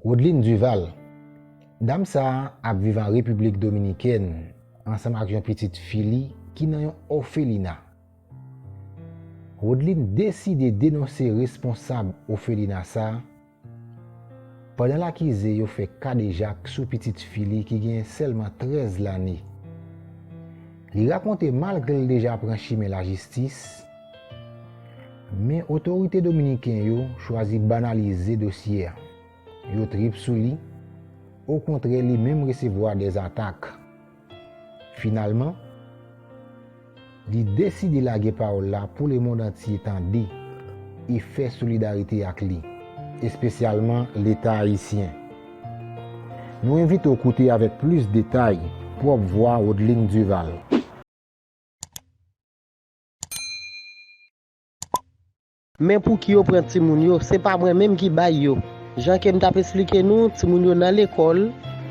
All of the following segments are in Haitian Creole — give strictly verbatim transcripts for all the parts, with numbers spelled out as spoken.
Rodline Duval. Dam sa a ap viv an Repiblik Dominikèn ansanm ak yon pitit fi li ki nan yon òfelina. Rodline deside denonse responsab òfelina sa a pandan l akize yo fè kadejak sou pitit fi li ki gen sèlman trèz lane. Li rakonte malgre l deja pran chimen lajistis, men otorite dominiken yo chwazi banalize dosye a. Yo trip sou li, okontrè li menm resevwa dè zatak. Finalman, li deside lage pawòl la pou lemonn antye tande e fè solidarite ak li, espesyalman Leta ayisyen. Nou envite w koute avèk plis detay pwòp vwa Rodline Duval. Men pouki yo pran timoun yo, se pa mwen menm ki bay yo. Jan ke m t ap esplike nou, timoun yo nan lekòl.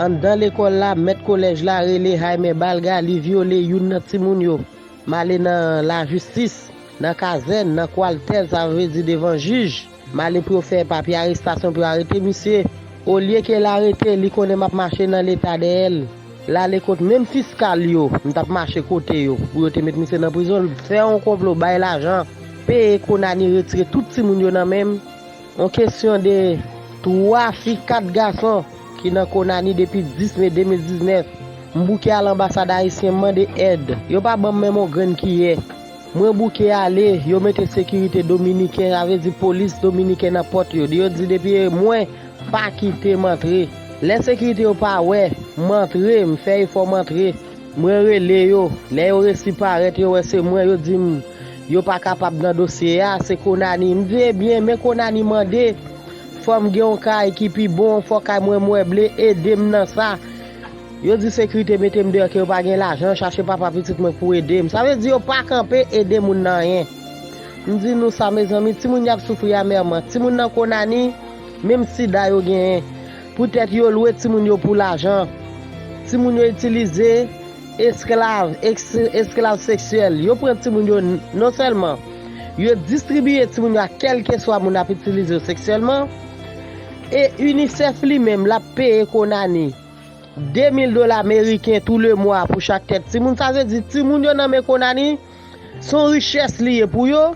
Anndan lekòl la, mèt kolèj la rele Jaime Balga, li vyole youn nan timoun yo. M ale nan lajistis, nan kazèn, nan kwaltèl, sa vle di devan jij. M ale pou yo fè papye arestasyon pou yo arete misye. Olye ke l arete, li konnen m ap mache nan leta dèyè l. L ale kot menm fiskal yo, m t ap mache kote yo, pou yo te met misye nan prizon, l fè yon konplo, bay lajan, peye Konani retire tout timoun yo nan men m. Yon kesyon de twa fi, kat gason ki nan Konani depi dis me de mil diznèf. M bouke al anbasad ayisyen, m mande èd. Yo pa ban m menm yon grenn kiyè. Mwen bouke ale, yo mete sekirite dominiken, sa vle di polis dominiken nan pòt yo. Yo di depi e mwen, pa kite m antre. Lè sekirite yo pa wè m antre, m fè efò m antre. Mwen rele yo. Lè yo resi parèt, yo wè se mwen, yo di m yo pa kapab nan dosye a, se Konani. M di, ebyen, men Konani mande. Fò m gen yon kay ki pi bon, fò kay mwen meble, ede m nan sa. Yo di sekirite mete m deyò ke yo pa gen lajan, chache papa pitit mwen pou ede m. Sa vle di yo pa kanpe ede moun nan anyen. M di nou sa, mezanmi, timoun y ap soufri amèman. Timoun nan Konani, menm sida yo genyen. Poutèt yo lwe timoun yo pou lajan. Timoun yo itilize esklav, eks- esklav seksyèl. Yo pran timoun yo n- non sèlman yo distribiye timoun yo a kèlkeswa moun ap itilize yo seksyèlman, e UNICEF li menm l ap peye Konani de mil dola meriken tou le mwa pou chak tèt timoun. Sa vle di timoun yo nan men Konani, se yon richès li ye pou yo.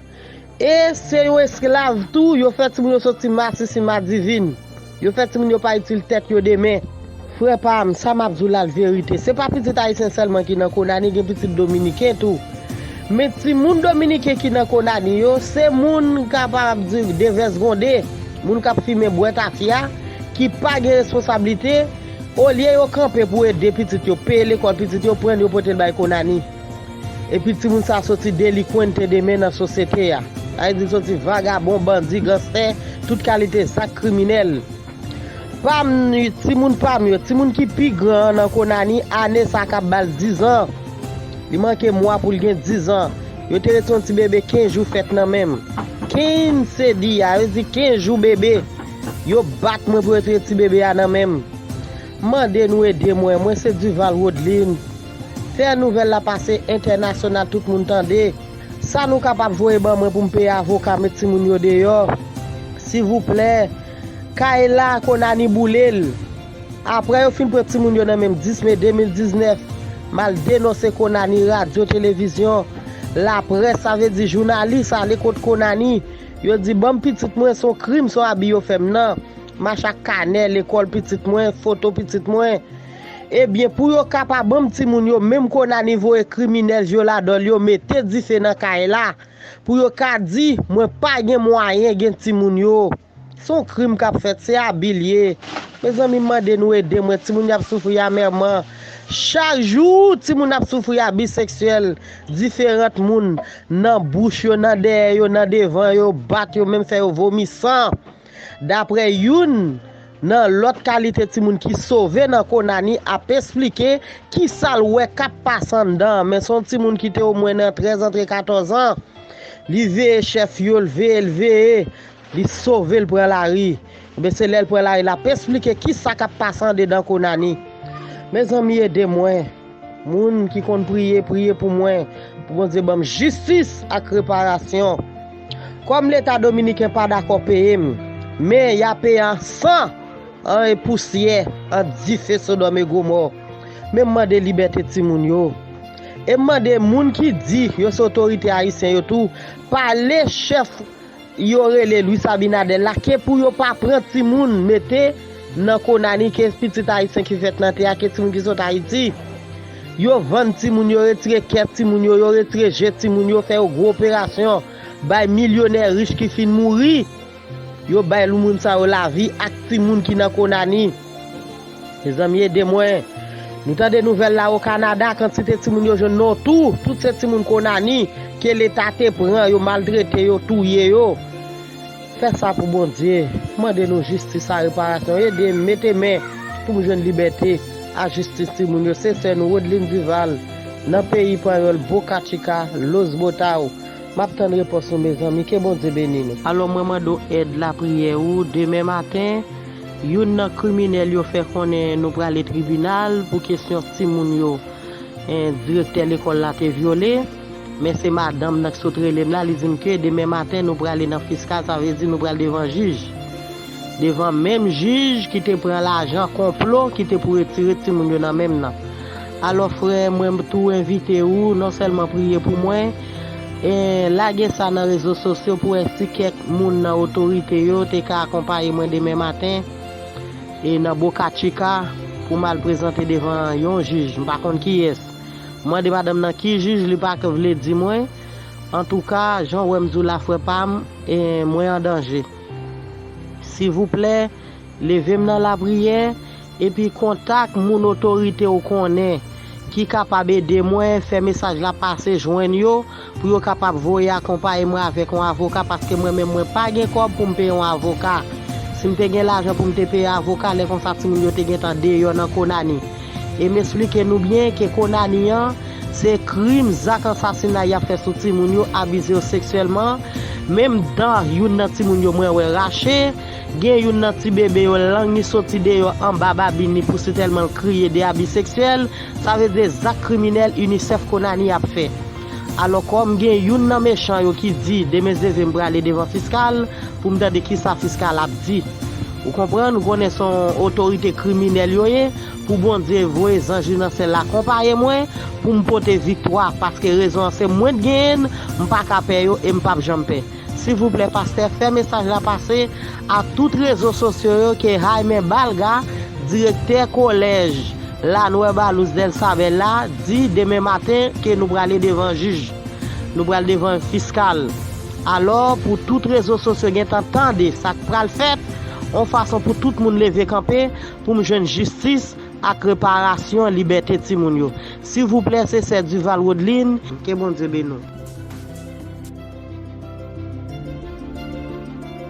E se yon esklav tou, yo fè timoun yo soti masisi madivin. Yo fè timoun yo pa itil tèt yo demen. Frè pa m, sa m ap di w la l verite. Se pa pitit ayisyen sèlman ki nan Konani, gen pitit dominiken tou. Men timoun dominiken ki nan Konani yo, se moun kapab di devès gwonde, moun k ap fimen bwè tafya, ki pa gen responsablite, olye yo kanpe pou ede pitit yo, peye lekòl pitit yo, pran yo pote l bay Konani. Epi timoun sa soti delinkwente demen nan sosyete a. Sa vle di soti vagabon, bandi, ganstè, tout kalite zak kriminèl. Pa m, timoun pa m yo, timoun ki pi gran an nan Konani, ane sa k ap ba l dizan. Li manke mwa pou l gen dizan. Yo te retire yon ti bebe kenz jou fèt nan men m. Kenz se di a, yo di kenz jou bebe. Yo bat mwen pou yo retire ti bebe a nan men m. M mande nou ede mwen, mwen se Duval Rodline. Fè nouvèl la pase entènasyonal, tout moun tande. Sa nou kapab voye ban mwen pou m peye avoka met timoun yo deyò? Silvouplè, kay la Konani boule l. Apre yo fin pran timoun yo nan men m dis me de mil diznèf, m al denonse Konani, radyo, televizyon, laprès, sa vle di jounalis, ale kot Konani. Yo di ban m pitit mwen, se yon krim, se yon abi yo fè m nan. M mache ak kanè lekòl pitit mwen, foto pitit mwen. Ebyen, pou yo ka pa ban m timoun yo, menm Konani voye kriminèl vyoladò l yo mete dife nan kay la, pou yo ka di mwen pa gen mwayen gen timoun yo. Se yon krim k ap fèt, se abi l ye. Mezanmi, m mande nou ede mwen, timoun yo ap soufri amèman. Chak jou, timoun ap soufri abi seksyèl diferan moun, nan bouch yo, nan dèyè yo, nan devan yo, bat yo, menm fè yo vomi san. Daprè youn nan lòt kalite timoun ki sove nan Konani ap esplike kisa l wè k ap pase anndan an, men se yon timoun ki te omwen nan trèz antre katòz an. Li veye chèf yo, l veye, l veye, li sove, l pran lari. Ebyen, se lè l pran lari, l ap esplike kisa k ap pase andedan Konani. Mezanmi, ede mwen. Moun ki konn priye, priye pou mwen, pou Bondye ban m jistis ak reparasyon. Kòm Leta dominiken pa dakò peye m, men y a peye an san, an e pousyè, an dife Sodòm e Gomò. Men m mande libète timoun yo. E m mande moun ki di yo se otorite ayisyen yo tou, pale chèf yo rele Luis Abinader la, ke pou yo pa pran timoun mete nan Konani, ke pitit ayisyen ki fèt nan tè a, ke timoun ki sot Ayiti. Yo vann timoun, yo retire kè timoun yo, yo retire je timoun yo, fè yo gwo operasyon, bay milyonè rich ki fin mouri. Yo bay moun sa yo lavi ak timoun ki nan Konani. Mezanmi, ede mwen. Nou tande nouvèl la o Kanada, kantite timoun yo jwenn nan tou, tout se timoun Konani, ke Leta te pran, yo maltrete yo, touye yo. Fè sa pou Bondye. Mande nou jistis a reparasyon. Ede m, mete men pou m jwenn libète a jistis timoun yo. Se sè nou, Rodeline Duval, nan peyi Panyòl, Boca Chica, Los Botaus. M ap tann repons nou, mezanmi. Ke Bondye beni nou. Alò, mwen mande w èd lapriyè ou. Demen maten, youn nan kriminèl yo fè konnen nou prale tribinal pou kesyon timoun yo, en, direktè lekòl la te vyole. Men se madanm nan ki sot rele m la, li di m ke demen maten nou prale nan fiskal, sa vle di nou pral devan jij. Devan menm jij ki te pran lajan konplo ki te pou retire timoun yo nan men m nan. Alò, frè, mwen tou envite ou non sèlman priye pou mwen, e lage sa nan rezo sosyo pou wè si kèk moun nan otorite yo te ka akonpaye mwen demen maten, e nan Boca Chica, pou m al prezante devan yon jij, m pa konn kiyès. M mande madanm nan ki jij, li pa vle di mwen. Antouka, jan w wè m di w la, frè pa m, e mwen an danje. Silvouplè, leve m nan lapriyè, epi kontak moun otorite w konnen ki kapab ede mwen fè mesaj la pase jwenn yo, pou yo kapab voye akonpaye mwen avèk yon avoka, paske mwen menm mwen pa gen kòb pou m peye yon avoka. Si m te gen lajan pou m te peye avoka, lè konsa timoun yo te gentan deyò nan Konani. E m esplike nou byen ke Konani an, se krim, zak ansasina y ap fè sou timoun yo, abize yo seksyèlman. Menm dan youn nan timoun yo mwen wè rache, gen youn nan ti bebe yo, lang li soti deyò anba babin li pou sitèlman l kriye de abi seksyèl. Sa vle di zak kriminèl UNICEF Konani ap fè. Alò, kòm gen youn nan mechan yo ki di demen zeze m prale devan fiskal pou m tande kisa fiskal ap di. Ou konprann, ou konnen se yon otorite kriminèl yo ye, pou Bondye voye zanj li nan syèl la akonpaye mwen pou m pote viktwa, paske rezon an se mwen t genyen l, m pa ka pè yo e m p ap janm pè. Silvouplè, pastè, fè mesaj la pase a tout rezo sosyo yo ke Jaime Balga, direktè kolèj Lanwè Balous Dèl Sabèl la, di demen maten ke nou prale devan jij. Nou pral devan fiskal. Alò, pou tout rezo sosyo gentan tande sa k pral fèt, yon fason pou tout moun leve kanpe, pou m jwenn jistis ak reparasyon libète timoun yo. Silvouplè, se sè Duval Rodeline, ke Bondye beni w.